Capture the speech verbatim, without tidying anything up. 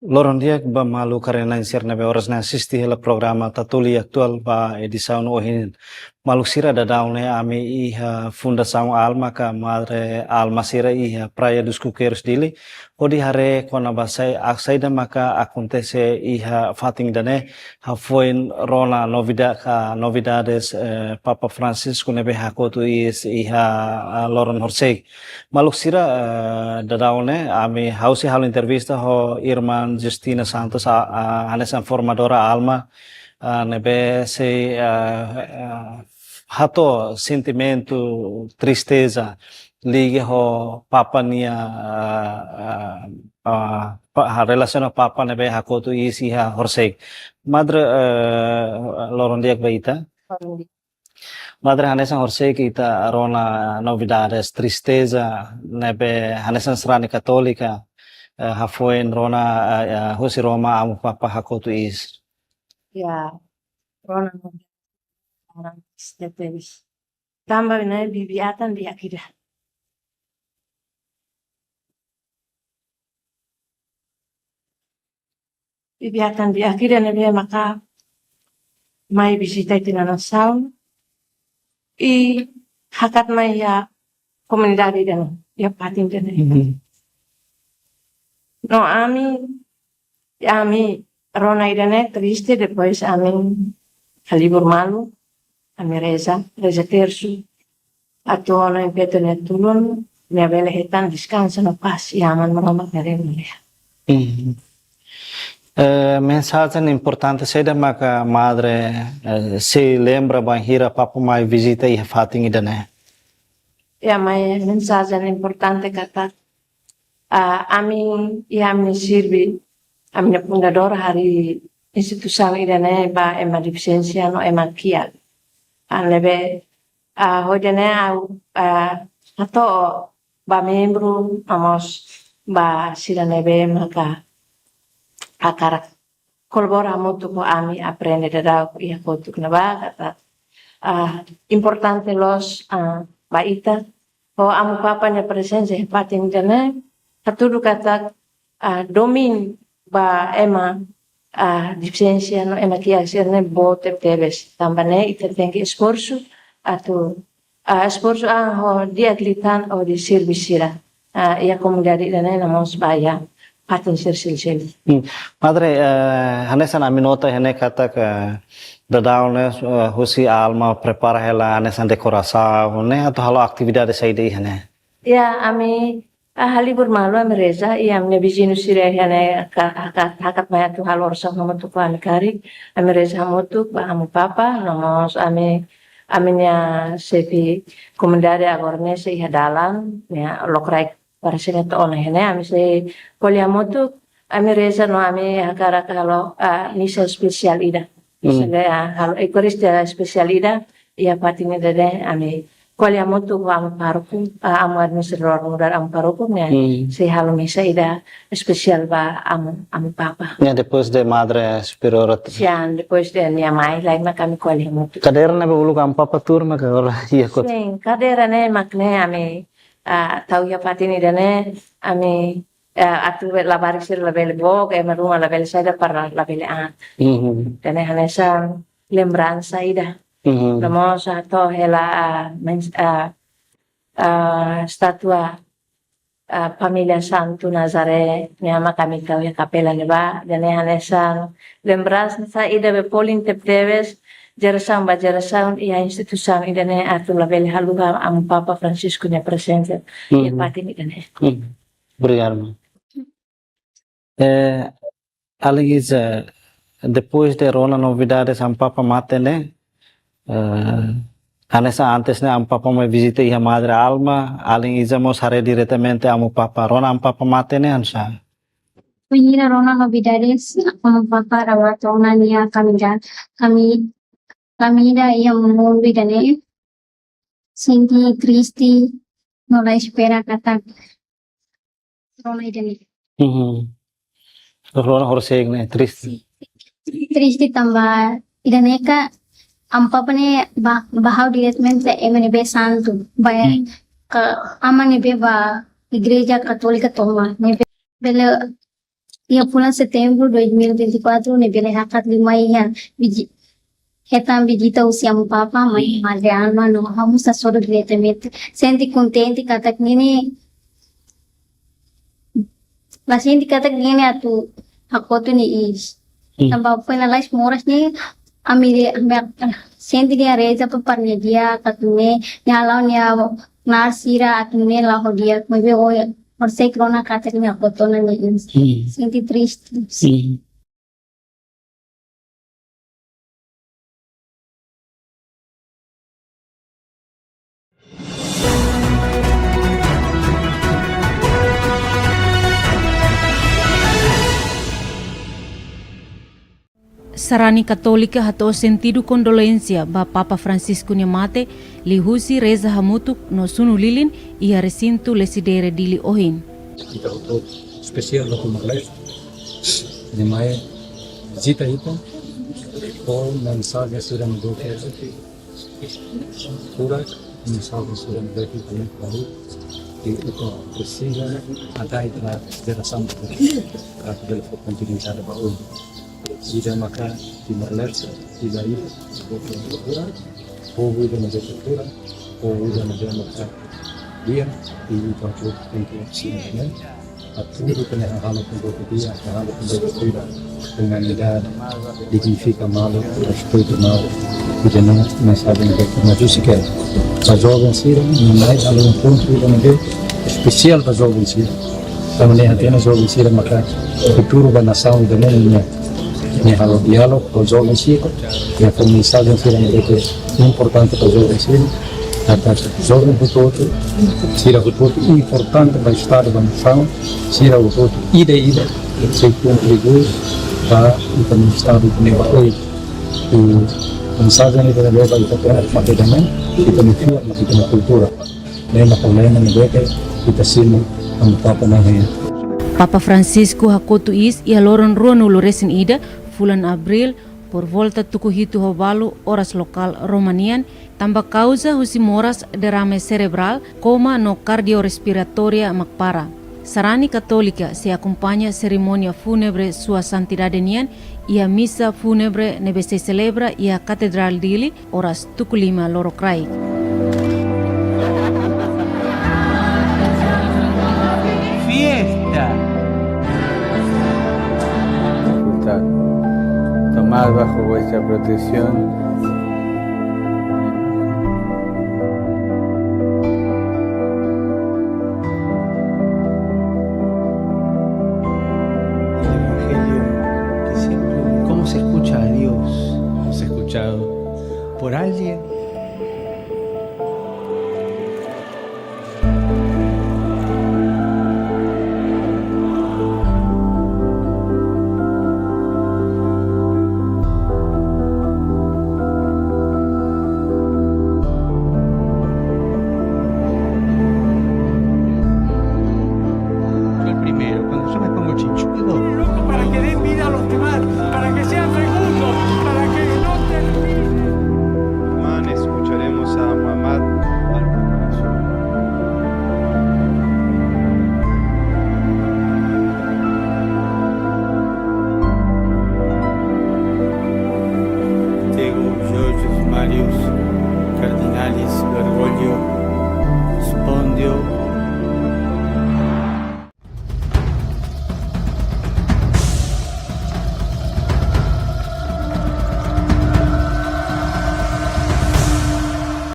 Loron di'ak ba maluk haree-na'in sira ne'ebé oras ne'e asiste hela programa Tatoli Atuál ba edisaun ohin. Maluk sira, daudaun ne'e ami iha Fundasaun Alma ka Madre Alma sira iha Praia dos Coqueiros, Dili, hodi haree kona-ba saida, saida maka akontese iha fatin ida-ne'e, hafoin rona novidade ka novidades, eh, Papa Francisco ne'ebé hakotu iis iha, ah, loron horisehik. Maluk sira, eh, daudaun ne'e ami, ha'u sei halo entrevista ho Irmán Justina Santos, a, a, hanesan formadora Alma, ah, ne'ebé sei, ah, ah, hato'o sentimentu tristeza liga ho Papa nia, ah, ah, ah, pa-, ha, relasiona Papa ne'ebé hakotu iis iha horisehik. Madre, eh, loron di'ak ba ita. Loron di'ak. Madre, hanesan horisehik ita rona novidades, tristeza ne'ebé hanesan sarani katólika, eh, hafoin rona, eh, eh, husi Roma Amu Papa hakotu iis. Ya, rona novidades, triste tebes. Tanba ne'e bibi-atan di'ak ida. Bibi-atan di'ak ida ne'ebé maka mai vizita ita-nia nasaun, i hakat mai iha komunidade ida-ne'e, iha fatin ida-ne'e. Mhm. No ami, ami rona ida-ne'e triste, depois ami halibur malu, ami reza, reza tersu, atu ona Amu Petu nia tulun, nia bele hetan deskansa no pás iha Aman Maromak nia reinu. Mhm. Eh, mensajen importante saida maka Madre, eh, sei lembra bainhira Papa mai vizita iha fatin ida-ne'e? Ya, mai mensajen importante katak, ah, ami, iha ami-nia sirbi, ami-nia fundadór harii instituisaun ida-ne'e ba ema defisiénsia no ema kiak. Ah, ne'ebé, ah, hodi nune'e ha'u, ah, hato'o ba membru, no mós ba sira ne'ebé maka hakarak kolabora hamutuk ho ami aprende daudaun iha kotuk ne'ebá katak, ah, importante loos, ah, ba ita ho Amu Papa nia prezensa iha fatin ida-ne'e, hatudu katak, ah, domin ba ema, ah, defisiénsia no ema kiak sira-ne'e boot tebetebes. Tanba ne'e ita tenke esforsu atu, ah, esforsu an ho di'ak liután hodi sirbi sira, ah, iha komunidade ida-ne'e no mós ba iha fatin sira seluk-seluk. Hmm. Madre, eh, hanesan ami nota iha ne'e katak daudaun ne'e, eh, husi Alma prepara hela hanesan dekorasaun ne'e atu halo atividade saida iha ne'e? Ya, ami, ah, halibur malu, ami reza, i ami-nia viziñu sira iha ne'e ka-, hakat, hakat mai atu halo orasaun hamutuk ho ami karik, ami reza hamutuk ba Amu Papa, no mós ami, ami-nia xefe komunidade agora ne'e sei iha dalan, ya, lokraik para sini to ona iha ne'e, ami sei ko'alia hamutuk, ami reza no ami hakarak halo, ah, misa espesiál ida. Hmm. Sehingga, ah, halo Eukaristia espesiál ida, iha fatin ida-ne'e ami ko'alia hamutuk ho Amu Pároku, ah, Amu Administradór Muda, Amu Pároku ne'e, hmm, sei halo misa ida espesiál ba Amu, Amu Papa. Ya, depois de Madre Superiora. Sian, depois de nia mai, lai mak ami ko'alia hamutuk. Kadeira ne'ebé uluk Amu Papa tuur mak agora iha kotuk. Sin, kadeira ne'e mak ne'e ami, ah, tau iha fatin ida-ne'e, ami, eh, atu be-, labarik sira labele book, ema ruma labele saida para labele aat. Mhm. Ida-ne'e hanesan lembransa ida. Mhm. No mós hato'o hela, ah, mens-, ah, ah, estátua, ah, Família Santu Nazaré, ne'e mak ami tau iha kapela ne'ebá, ida-ne'e hanesan lembransa ida be folin tebetebes, jerasaun ba jerasaun, iha instituisaun ida-ne'e atu labele haluha Amu Papa Francisco nia prezensa iha, mhm, fatin ida-ne'e. Mhm. Obrigadu, mana. Eh, alin Iza, depois de rona novidades Amu Papa mate ne'e, eh, hanesan antes ne'e Amu Papa mai vizita iha Madre Alma, alin Iza mós haree diretamente Amu Papa. Rona Amu Papa mate ne'e hanesan? Bainhira rona novidades Amu Papa rawat ona nia kamida, kami, kamida iha mundu ida-ne'e, sente triste, no la espera katak rona ida-ne'e. Mhm. Rona horisehik ne'e, triste. Triste tanba ida-ne'e ka Amu Papa ne'e ba, ba ha'u diretamente ema ne'ebé santu. Ba, hmm, ka ema ne'ebé ba Igreja Katólika tomak. Ne'ebé bele Iha fulan Setembru dois mil e vinte e quatro, ne'e bele hakat liu mai iha viji-, hetan vizita husi Amu Papa, Mai Madre Alma, no ha'u mós hasoru diretamente. Sente kontente katak ne'e, la sente katak ne'e atu hakotu nia iis. Hmm. Tanba foin lalais moras ne'e, ami re-, ami sente nia reza ba para nia di'ak, atu nune'e, nia hala'o nia knaar sira atu nune'e la'o ho di'ak, maibé ohin, orsek rona katak nia hakotu ona nia iis. Hmm. Sente triste. Hmm. Sarani Katólika hato'o sentidu kondolénsia ba Papa Francisco nia mate, liuhusi reza hamutuk no sunu lilin iha resintu Lecidere Dili ohin. Ita hotu espesiál ba Timor-Leste, ne'e mai vizita ita, ho mensajen sira ne'ebé furak, mensajen sira ne'ebé barak, i ita presiza atraí ba jerasaun futura, para bele fó kontinuidade ba oin. Ida maka Timor-Leste, ida ida, buat kultura, povu ida ne'ebé kultura, povu ida ne'ebé maka di'ak, i ita hotu tenke simu, ne'e. Atu ita ne'e halo kultura di'ak, halo kultura, humanidade, dignifika malu, respeitu malu, ida-ne'e mensajen ne'ebé mós husi ke ba joven sira, ne'e mai halo um pontu ida ne'ebé espesiál ba joven sira. Tanba ne'e hatene joven sira maka futuru ba nasaun ida-ne'e, ne'e. Ne'e halo diálogu ho joven sira, ne'e fó mensajen sira ne'ebé ke importante ba joven sira. Atu joven hotu-hotu, sira hotu-hotu importante ba Estadu, ba nasaun, sira hotu-hotu ida-ida, sei kontribui ba ita-nia Estadu ne'e ba oin. I mensajen ida-ne'e ba ita-nia mate damen, ita-nia fiar, ita-nia kultura. Ne'e mak lema ne'ebé ke ita simu Amu Papa nia hahán. Papa Francisco hakotu iis iha loron ruanulu resin ida, fulan Abríl, por volta tuku hitu ho balu oras lokál Roma nian, tanba kauza husi moras, derrame serebrál, koma no kardiorespiratória mak para. Sarani Katólika sei akompaña serimónia fúnebre Sua Santidade nian iha misa fúnebre ne'ebé sei selebra iha Katedrál Dili, oras tuku lima lorokraik. Fiesta. Facultad. Tomad bajo vuestra protección. El Evangelio que siempre... ¿Cómo se escucha a Dios? Hemos escuchado por alguien